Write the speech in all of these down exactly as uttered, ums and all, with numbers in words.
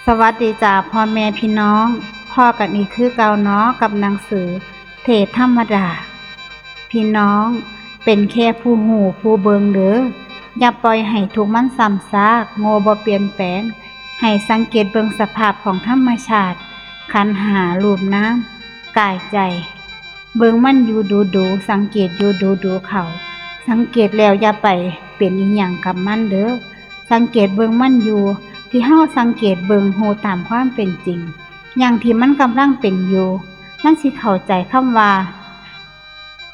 สวัสดีจ้าพ่อแม่พี่น้อง พ้อกันอีกคือเก่าเนาะกับหนังสือเทศธรรมดา พี่น้อง เป็นแค่ผู้ฮู้ผู้เบิ่งเด้อ อย่าปล่อยให้ทุกข์มันซ้ำซาก โง่บ่เปลี่ยนแปลง ให้สังเกตเบิ่งสภาพของธรรมชาติ ขันธ์ห้า รูปนาม กายใจ เบิ่งมันอยู่ดูๆ สังเกตอยู่ดูๆ เข้า สังเกตแล้วอย่าไปเป็นอิหยังกับมันเด้อ สังเกตเบิ่งมันอยู่ ที่เฮาสังเกตเบิ่งฮู้ตามความเป็นจริง อย่างที่มันกำลังเป็นอยู่ มันสิเข้าใจคำว่า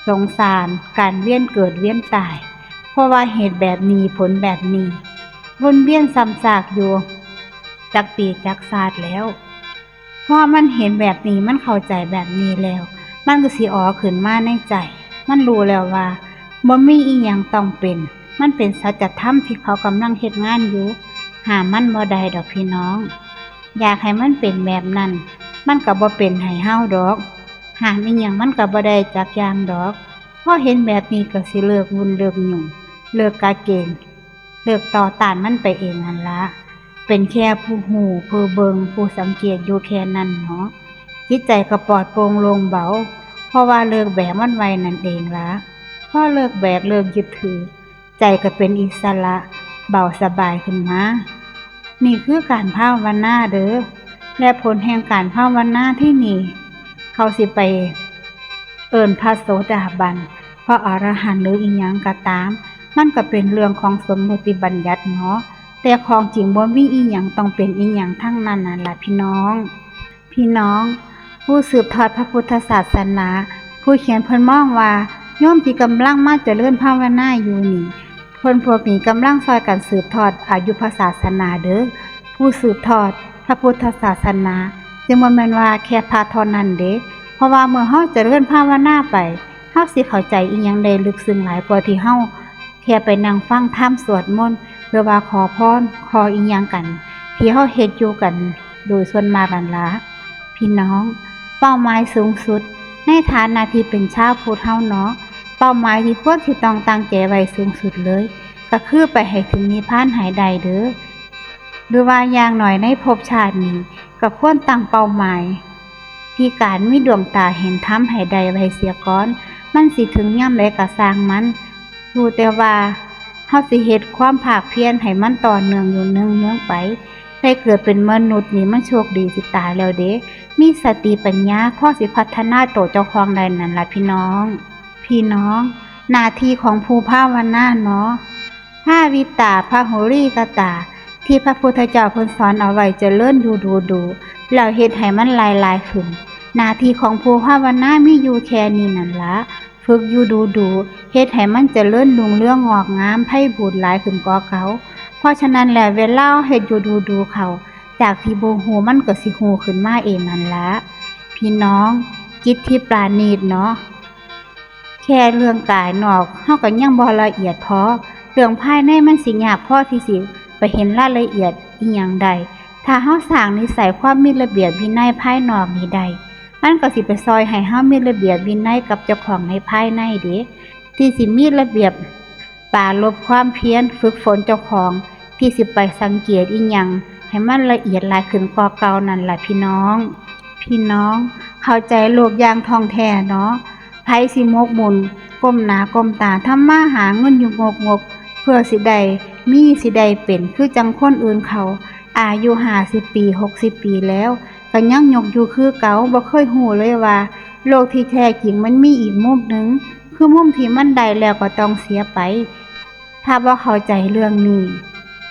สงสาร การเวียนเกิดเวียนตาย เพราะว่าเหตุแบบนี้ผลแบบนี้ วนเวียนซ้ำซากอยู่ จักปีจักชาติแล้ว พอมันเห็นแบบนี้ มันเข้าใจแบบนี้แล้ว มันก็สิอ๋อขึ้นมาในใจ มันรู้แล้วว่าบ่มีอิหยังต้องเป็น มันเป็นสัจธรรมที่เขากำลังเฮ็ดงานอยู่ ห้ามมันบ่ได้ดอกพี่น้อง อยากให้มันเป็นแบบนั้น มันก็บ่เป็นให้เฮาดอก ห้ามอิหยังมันก็บ่ได้จักอย่างดอก พอเห็นแบบนี้ก็สิเลิกวุ่นเลิกยุ่ง เลิกกะเกณฑ์ เลิกต่อต้านมันไปเองนั่นละ เป็นแค่ผู้ฮู้ผู้เบิ่งผู้สังเกตอยู่แค่นั้นเนาะ จิตใจก็ปลอดโปร่งโล่งเบา เพราะว่าเลิกแบกมันไว้นั่นเองละ พอเลิกแบกเลิกยึดถือ ใจก็เป็นอิสระ เบาสบายขึ้นมา นี่คือการภาวนาเด้อ และผลแห่งการภาวนาที่นี่ เขาสิไปเอิ้นพระโสดาบัน พระอรหันต์หรืออิหยังก็ตาม มันก็เป็นเรื่องของสมมุติบัญญัติเนาะ แต่ของจริงบ่มีอิหยังต้องเป็นอิหยังทั้งนั้นนั่นล่ะพี่น้อง พี่น้อง ผู้สืบทอดพระพุทธศาสนา ผู้เขียนเพิ่นมองว่า โยมที่กำลังมาเจริญภาวนาอยู่นี่ เพิ่นพวกนี้กำลังซอยกันสืบทอดอายุพระศาสนาเด้อ ผู้สืบทอดพระพุทธศาสนา จึงบ่แม่นว่าแค่พระเท่านั้นเด้ เพราะว่าเมื่อเฮาเจริญภาวนาไป เฮาสิเข้าใจอิหยังได้ลึกซึ้งหลายกว่าที่เฮาแค่ไปนั่งฟังธรรมสวดมนต์ หรือว่าขอพร ขออิหยังกัน ที่เฮาเฮ็ดอยู่กันโดยส่วนมากนั่นล่ะ พี่น้อง เป้าหมายสูงสุด ในฐานะที่เป็นชาวพุทธเฮาเนาะ เป้าหมายที่ควรที่ต้องตั้งใจไว้สูงสุดเลย ก็คือไปให้ถึงนิพพานให้ได้เด้อ หรือว่าอย่างน้อยในภพชาตินี้ ก็ควรตั้งเป้าหมาย ที่การมีดวงตาเห็นธรรมให้ได้ไว้เสียก่อน มันสิถึงยามใดก็ซ่างมัน รู้แต่ว่าเฮาสิเฮ็ดความภาคเพียรให้มันต่อเนื่องอยู่เนืองๆไป ได้เกิดเป็นมนุษย์นี่มันโชคดีสิตายแล้วเด้ มีสติปัญญาพอสิพัฒนาโตเจ้าของได้นั่นล่ะพี่น้อง พี่น้อง หน้าที่ของผู้ภาวนาเนาะ ภาวิตา พหุลีกตา ที่พระพุทธเจ้าเพิ่นสอนเอาไว้เจริญอยู่ดูๆ แล้วเฮ็ดให้มันหลายๆขึ้น หน้าที่ของผู้ภาวนามีอยู่แค่นี้นั่นละ ฝึกอยู่ดูๆ เฮ็ดให้มันเจริญรุ่งเรืองงอกงามไพบูลย์หลายขึ้นกว่าเก่า เพราะฉะนั้นแล้วเวลาเฮ็ดอยู่ดูๆเข้า จากที่บ่ฮู้มันก็สิฮู้ขึ้นมาเองนั่นละ พี่น้อง จิตที่ปราณีตเนาะ แค่เรื่องกายนอกเฮาก็ยังบ่ละเอียดพอ เรื่องภายในมันสิยากพอที่สิไปเห็นรายละเอียดอิหยังได้ ถ้าเฮาสร้างนิสัยความมีระเบียบวินัยภายนอกนี้ได้ มันก็สิไปซอยให้เฮามีระเบียบวินัยกับเจ้าของในภายในเด้ ที่สิมีระเบียบปรารภความเพียรฝึกฝนเจ้าของ ที่สิไปสังเกตอิหยังให้มันละเอียดหลายขึ้นกว่าเก่านั่นล่ะพี่น้อง พี่น้อง เข้าใจโลกอย่างท่องแท้เนาะ ไผสิหมกมุ่นก้มหน้าก้มตาทำมาหาเงินอยู่งกๆ เพื่อสิได้มีสิได้เป็นคือจั่งคนอื่นเขา อายุห้าสิบปี หกสิบปีแล้ว ก็ยังยกอยู่คือเก่า บ่เคยฮู้เลยว่า โลกที่แท้จริงมันมีอีกมุมหนึ่ง คือมุมที่มันได้แล้วก็ต้องเสียไป ถ้าบ่เข้าใจเรื่องนี้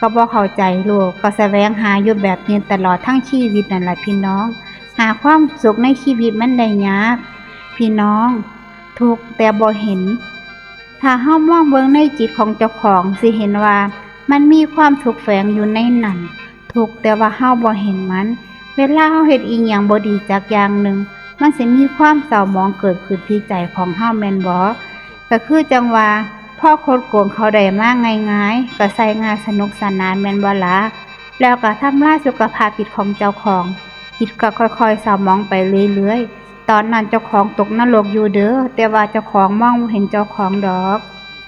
ก็บ่เข้าใจโลก ก็แสวงหาอยู่แบบนี้ตลอดทั้งชีวิตนั่นล่ะพี่น้อง หาความสุขในชีวิตมันได้ยาก พี่น้อง ทุกข์แต่บ่เห็น ถ้าเฮามองเบิ่งในจิตของเจ้าของ สิเห็นว่ามันมีความทุกข์แฝงอยู่ในนั้น ทุกข์แต่ว่าเฮาบ่เห็นมัน เวลาเฮาเฮ็ดอิหยังบ่ดีจักอย่างหนึ่ง มันสิมีความเศร้าหมองเกิดขึ้นที่ใจของเฮาแม่นบ่ ก็คือจั่งว่า พอคดโกงเขาได้มาง่ายๆ ก็ใช้งานสนุกสนานแม่นบ่ล่ะ แล้วก็ทำลายสุขภาพจิตของเจ้าของ จิตก็ค่อยๆเศร้าหมองไปเรื่อยๆ ตอนนั้นเจ้าของตกนรกอยู่เด้อ แต่ว่าเจ้าของมองบ่เห็นเจ้าของดอก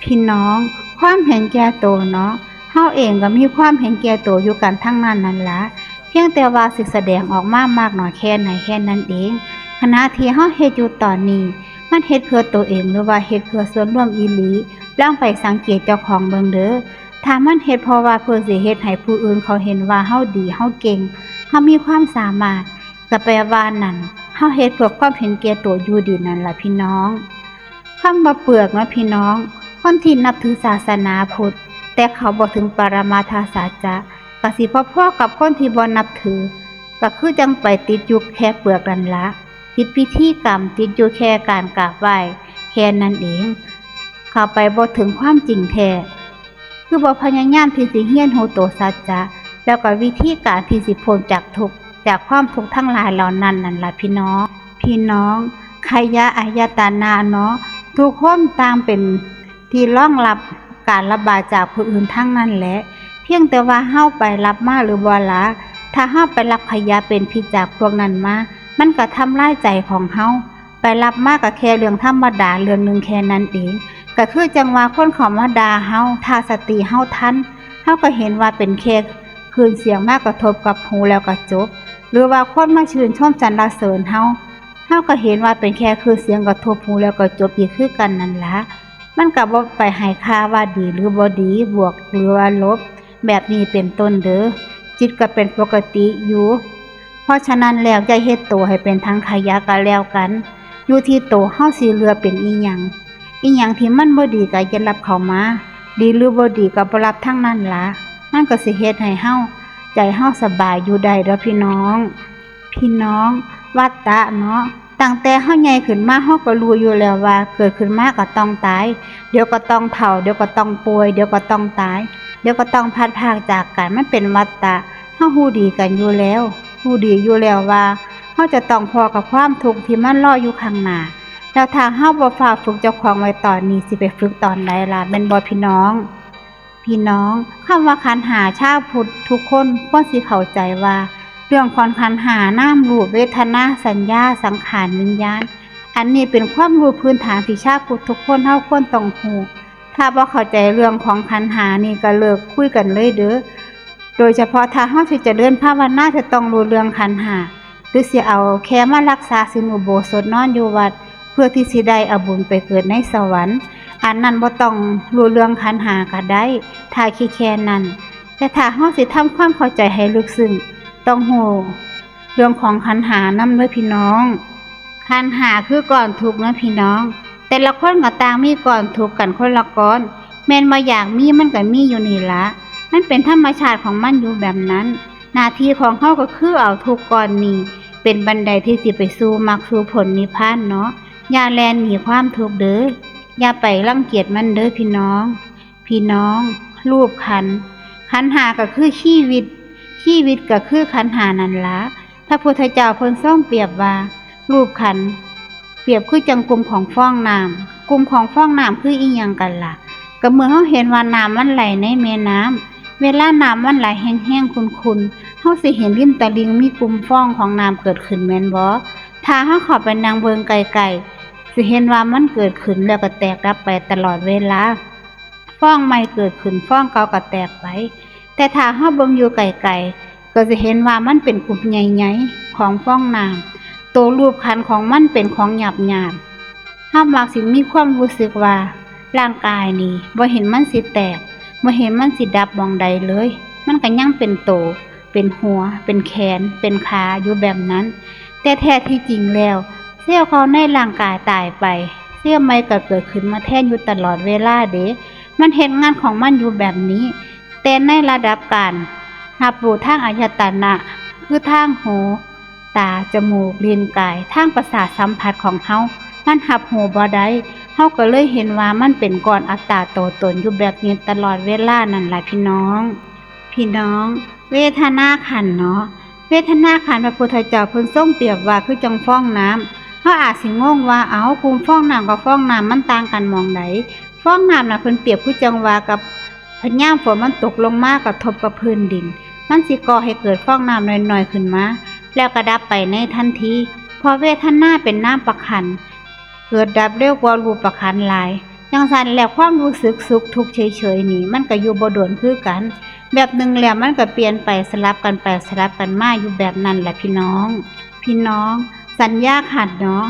พี่น้อง ความเห็นแก่โตเนาะ เฮาเองก็มีความเห็นแก่โตอยู่กันทั้งนั้นนั่นละ เพียงแต่ว่าสิแสดงออกมามากน้อยแค่ไหนแค่นั้นเอง ขณะที่เฮาเฮ็ดอยู่ตอนนี้ มันเฮ็ดเพื่อตัวเองหรือว่าเฮ็ดเพื่อส่วนรวมอีหลี ลองไปสังเกตเจ้าของเบิ่งเด้อ ถ้ามันเฮ็ดเพราะว่าเพื่อสิเฮ็ดให้ผู้อื่นเขาเห็นว่าเฮาดี เฮาเก่ง เฮามีความสามารถ ก็แปลว่านั่น เฮาเฮ็ดเพื่อความเห็นแก่ตัวอยู่ดีนั่นล่ะพี่น้อง คำว่าเปลือกเนาะพี่น้อง คนที่นับถือศาสนาพุทธ แต่เขาบ่ถึงปรมัตถสัจจะ ก็สิพอๆกับคนที่บ่นับถือ ก็คือจั่งไปติดอยู่แค่เปลือกนั่นละ ติดพิธีกรรม ติดอยู่แค่การกราบไหว้ แค่นั้นเอง เข้าไปบ่ถึงความจริงแท้ คือบ่พยายามที่สิเรียนรู้ตัวสัจจะ แล้วก็วิธีการที่สิพ้นจากทุกข์ จากความทุกข์ทั้งหลายเหล่านั้นนั่นล่ะพี่น้อง พี่น้อง ขยะอายตนะเนาะ ทุกคนต่างเป็นที่รองรับการระบาดจากผู้อื่นทั้งนั้นแหละ เพียงแต่ว่าเฮาไปรับมาหรือบ่ละ ถ้าเฮาไปรับขยะเป็นพิษจากพวกนั้นมา มันก็ทำลายใจของเฮา ไปรับมาก็แค่เรื่องธรรมดาเรื่องหนึ่งแค่นั้นเอง ก็คือจั่งว่าคนเขามาด่าเฮา ถ้าสติเฮาทัน เฮาก็เห็นว่าเป็นแค่คลื่นเสียงมากระทบกับหูแล้วก็จบ หรือว่าคนมาชื่นชมสรรเสริญเฮา เฮาก็เห็นว่าเป็นแค่คลื่นเสียงกระทบหูแล้วก็จบอีกคือกันนั่นละ มันก็บ่ไปให้ค่าว่าดีหรือบ่ดี บวกหรือว่าลบ แบบนี้เป็นต้นเด้อ จิตก็เป็นปกติอยู่ เพราะฉะนั้นแล้วอย่าเฮ็ดโตให้เป็นถังขยะก็แล้วกัน อยู่ที่โตเฮาสิเลือกเป็นอีหยัง อีหยังที่มันบ่ดีก็อย่ารับเข้ามา ดีหรือบ่ดีก็บ่รับทั้งนั้นละ มันก็สิเฮ็ดให้เฮา ใจเฮาสบายอยู่ได้เด้อพี่น้อง พี่น้อง วัฏฏะเนาะ ตั้งแต่เฮาใหญ่ขึ้นมาเฮาก็รู้อยู่แล้วว่าเกิดขึ้นมาก็ต้องตาย เดี๋ยวก็ต้องเฒ่า เดี๋ยวก็ต้องป่วย เดี๋ยวก็ต้องตาย เดี๋ยวก็ต้องพลัดพรากจากกัน มันเป็นวัฏฏะ เฮาฮู้ดีกันอยู่แล้ว ฮู้ดีอยู่แล้วว่าเฮาจะต้องพ้อกับความทุกข์ที่มันรออยู่ข้างหน้า แล้วถ้าเฮาบ่ฟ้าวฝึกเจ้าของไว้ตอนนี้ สิไปฝึกตอนใดล่ะ แม่นบ่พี่น้อง พี่น้อง คำว่าขันธ์ห้า ชาวพุทธทุกคนควรสิเข้าใจว่า เรื่องของขันธ์ห้า นามรูป เวทนา สัญญา สังขาร วิญญาณ อันนี้เป็นความรู้พื้นฐานที่ชาวพุทธทุกคนเฮาควรต้องรู้ ถ้าบ่เข้าใจเรื่องของขันธ์ห้านี่ก็เลิกคุยกันเลยเด้อ โดยเฉพาะถ้าเฮาสิเจริญภาวนาจะต้องรู้เรื่องขันธ์ห้า หรือสิเอาแค่มารักษาศีลอุโบสถนอนอยู่วัด เพื่อที่สิได้เอาบุญไปเกิดในสวรรค์ อันนั้นบ่ต้องรู้เรื่องขันธ์ห้าก็ได้ ถ้าคิดแค่นั้น แต่ถ้าเฮาสิทำความเข้าใจให้ลึกซึ้ง ต้องรู้เรื่องของขันธ์ห้านำเด้อพี่น้อง ขันธ์ห้าคือก้อนทุกข์นะพี่น้อง แต่ละคนก็ต่างมีก้อนทุกข์กันคนละก้อน แม่นบ่อยากมีมันก็มีอยู่นี่ละ มันเป็นธรรมชาติของมันอยู่แบบนั้น หน้าที่ของเฮาก็คือเอาทุกข์ก้อนนี้ เป็นบันไดที่สิไปสู่มรรคสู่ผลนิพพานเนาะ อย่าแล่นหนีความทุกข์เด้อ อย่าไปรังเกียจมันเด้อพี่น้อง พี่น้อง รูปขันธ์ ขันธ์ห้าก็คือชีวิต ชีวิตก็คือขันธ์ห้านั่นละ พระพุทธเจ้าเพิ่นทรงเปรียบว่า รูปขันธ์ เปรียบคือจั่งกลุ่มของฟองน้ำ กลุ่มของฟองน้ำคืออีหยังกันล่ะ ก็เมื่อเฮาเห็นว่าน้ำมันไหลในแม่น้ำ เวลาน้ำมันไหลแฮงๆ ขุ่นๆ เฮาสิเห็นริมตลิ่งมีกลุ่มฟองของน้ำเกิดขึ้นแม่นบ่ ถ้าเฮาเข้าไปนั่งเบิ่งใกล้ๆ สิเห็นว่ามันเกิดขึ้นแล้วก็แตกดับไปตลอดเวลา ฟองใหม่เกิดขึ้น ฟองเก่าก็แตกไป แต่ถ้าเฮาเบิ่งอยู่ไกลๆ ก็สิเห็นว่ามันเป็นกลุ่มใหญ่ๆ ของฟองน้ำ ตัวรูปขันธ์ของมันเป็นของหยาบๆ เฮามักสิมีความรู้สึกว่าร่างกายนี่บ่เห็นมันสิแตก บ่เห็นมันสิดับหม่องใดเลย มันก็ยังเป็นโต เป็นหัว เป็นแขน เป็นขาอยู่แบบนั้น แต่แท้ที่จริงแล้ว เซลล์เก่าในร่างกายตายไป เซลล์ใหม่ก็เกิดขึ้นมาแทนอยู่ตลอดเวลาเด้ มันเฮ็ดงานของมันอยู่แบบนี้ แต่ในระดับการรับรู้ทางอายตนะ คือทางหู ตา จมูก ลิ้น กาย ทางประสาทสัมผัสของเฮา มันรับรู้บ่ได้ เฮาก็เลยเห็นว่ามันเป็นก้อนอัตตาตัวตนอยู่แบบนี้ตลอดเวลานั่นล่ะพี่น้อง พี่น้อง เวทนาขันธ์เนาะ เวทนาขันธ์พระพุทธเจ้าเพิ่นทรงเปรียบว่าคือจั่งฟองน้ำ เฮาอาจสิงงว่า เอ้า กลุ่มฟองน้ำกับฟองน้ำมันต่างกันหม่องใด ฟองน้ำน่ะเพิ่นเปรียบคือจั่งว่ากับ พยามฝนมันตกลงมากระทบกับพื้นดิน มันสิก่อให้เกิดฟองน้ำน้อยๆขึ้นมา แล้วก็ดับไปในทันที เพราะเวทนาเป็นนามขันธ์ เกิดดับเร็วกว่ารูปขันธ์หลาย จั่งซั้นแล้วความรู้สึกสุขทุกข์เฉยๆนี่ มันก็อยู่บ่โดนคือกัน แบบหนึ่งแล้วมันก็เปลี่ยนไปสลับกันไปสลับกันมาอยู่แบบนั้นแหละพี่น้อง พี่น้อง สัญญาขันธ์เนาะ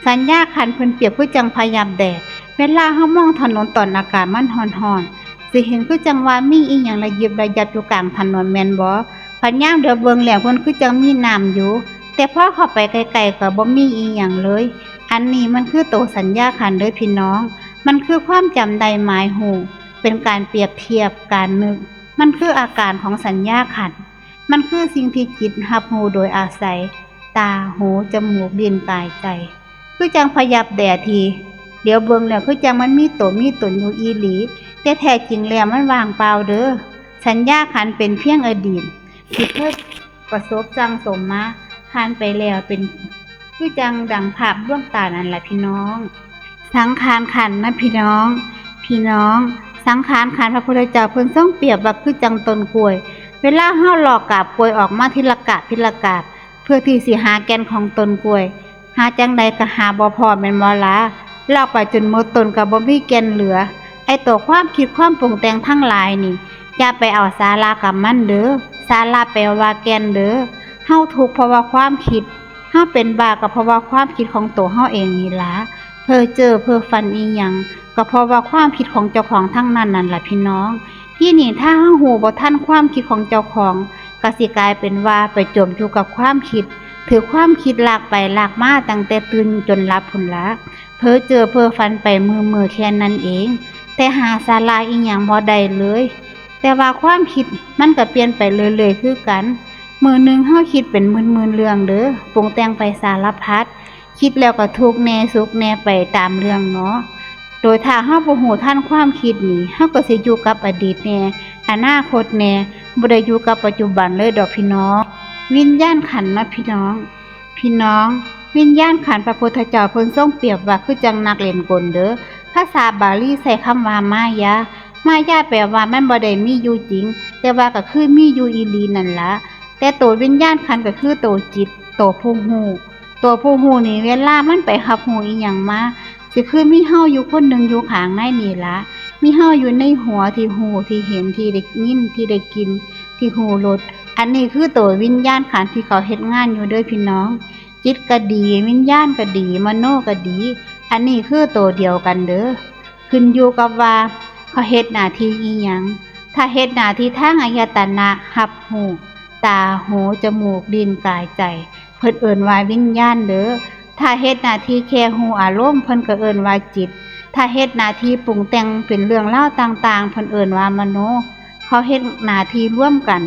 สัญญาขันธ์เพิ่นเปรียบคือจั่งพยับแดด เวลาเฮามองถนนตอนอากาศมันร้อนๆ สิเห็นคือจั่งว่ามีอีหยังระยิบระยับอยู่กลางถนนแม่นบ่ คันยามเหลียวเบิ่งแล้วเพิ่นคือจั่งมีน้ำอยู่ แต่พอเข้าไปใกล้ๆ ก็บ่มีอีหยังเลย อันนี้มันคือโตสัญญาขันธ์เด้อพี่น้อง มันคือความจำได้หมายรู้ เป็นการเปรียบเทียบการนึก มันคืออาการของสัญญาขันธ์ มันคือสิ่งที่จิตรับรู้โดยอาศัย ตา หู จมูก ลิ้น กาย ใจ คือจั่งพยับแดดที่เหลียวเบิ่งแล้วคือจั่งมันมีโตมีตนอยู่อีหลี แต่แท้จริงแล้วมันว่างเปล่าเด้อ สัญญาขันธ์เป็นเพียงอดีต ที่เคยประสบสั่งสมมา ผ่านไปแล้วเป็น คือจั่งดังภาพลวงตานั่นแหละพี่น้อง สังขารขันธ์นะพี่น้อง พี่น้อง สังขารขันธ์พระพุทธเจ้าเพิ่นทรงเปรียบว่าคือจั่งต้นกล้วย เวลาเฮาลอกกาบกล้วยออกมาทีละกาบทีละกาบ เพื่อที่สิหาแก่นของต้นกล้วย หาจั่งใดก็หาบ่พ้อแม่นบ่ล่ะ ลอกไปจนหมดต้นก็บ่มีแก่นเหลือ ไอ้โตความคิดความปรุงแต่งทั้งหลายนี่ อย่าไปเอาสาระกับมันเด้อ สาระแปลว่าแก่นเด้อ เฮาทุกข์เพราะว่าความคิด เฮาเป็นบ้าก็เพราะว่าความคิดของโตเฮาเองนี่ล่ะ เพ้อเจ้อเพ้อฝันอีหยัง ก็เพราะว่าความคิดของเจ้าของทั้งนั้นนั่นล่ะพี่น้อง ทีนี้ถ้าเฮาฮู้บ่ทันความคิดของเจ้าของ ก็สิกลายเป็นว่าไปจมอยู่กับความคิด ถืกความคิดลากไปลากมาตั้งแต่ตื่นจนหลับพุ้นละ เพ้อเจ้อเพ้อฝันไปมื้อๆ แค่นั้นเอง แต่หาสาระอีหยังบ่ได้เลย แต่ว่าความคิดมันก็เปลี่ยนไปเรื่อยๆ คือกัน มื้อหนึ่งเฮาคิดเป็นหมื่นๆ เรื่องเด้อ ปรุงแต่งไปสารพัด คิดแล้วก็ทุกข์แหน่สุขแหน่ไปตามเรื่องเนาะ โดยถ้าเฮาบ่ฮู้ทันความคิดนี่ เฮาก็สิอยู่กับอดีตแหน่ อนาคตแหน่ บ่ได้อยู่กับปัจจุบันเลยดอกพี่น้อง วิญญาณขันธ์นะพี่น้อง พี่น้อง วิญญาณขันธ์พระพุทธเจ้าเพิ่นทรงเปรียบว่าคือจั่งนักเล่นกลเด้อ ภาษาบาลีใช้คำว่ามายา มายาแปลว่ามันบ่ได้มีอยู่จริง แต่ว่าก็คือมีอยู่อีหลีนั่นละ แต่โตวิญญาณขันธ์ก็คือโตจิต โตผู้ฮู้ โตผู้ฮู้นี่เวลามันไปรับรู้อีหยังมา สิคือมีเฮาอยู่คนหนึ่งอยู่ข้างในนี่ละ มีเฮาอยู่ในหัวที่ฮู้ ที่เห็น ที่ได้ยิน ที่ได้กลิ่น ที่ฮู้รส อันนี้คือโตวิญญาณขันธ์ที่เขาเฮ็ดงานอยู่เด้อพี่น้อง จิตก็ดี วิญญาณก็ดี มโนก็ดี อันนี้คือโตเดียวกันเด้อ ขึ้นอยู่กับว่าเขาเฮ็ดหน้าที่อีหยัง ถ้าเฮ็ดหน้าที่ทางอายตนะ รับรู้ ตา หู จมูก ลิ้น กาย ใจ เพิ่นเอิ้นว่าวิญญาณเด้อ ถ้าเฮ็ดหน้าที่แค่รู้อารมณ์ เพิ่นก็เอิ้นว่าจิต ถ้าเฮ็ดหน้าที่ปรุงแต่งเป็นเรื่องราวต่างๆ เพิ่นเอิ้นว่ามโน เขาเฮ็ดหน้าที่รวมกัน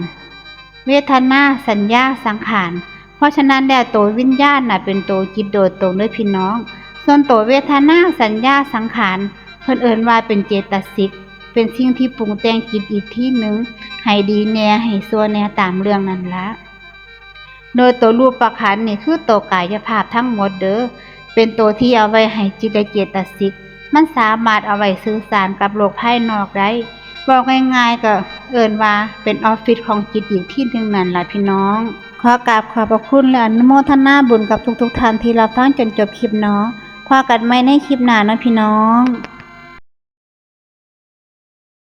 เวทนา สัญญา สังขาร เพราะฉะนั้นแล้วโตวิญญาณน่ะเป็นโตจิตโดยตรงเด้อพี่น้อง ส่วนโตเวทนา สัญญา สังขาร เพิ่นเอิ้นว่าเป็นเจตสิก เป็นสิ่งที่ปรุงแต่งจิตอีกทีหนึ่ง ให้ดีแหน่ ให้ชั่วแหน่ ตามเรื่องนั่นละ โดยโตรูปขันธ์นี่คือโตกายภาพทั้งหมดเด้อ เป็นโตที่เอาไว้ให้จิตและเจตสิก มันสามารถเอาไว้สื่อสารกับโลกภายนอกได้ เว้าง่ายๆ ก็เอิ้นว่าเป็นออฟฟิศของจิตอีกที่หนึ่งนั่นล่ะพี่น้อง ขอกราบขอบพระคุณและอนุโมทนาบุญกับทุกๆ ท่านที่รับฟังจนจบคลิปเนาะ พอกันใหม่ในคลิปหน้าเนาะพี่น้อง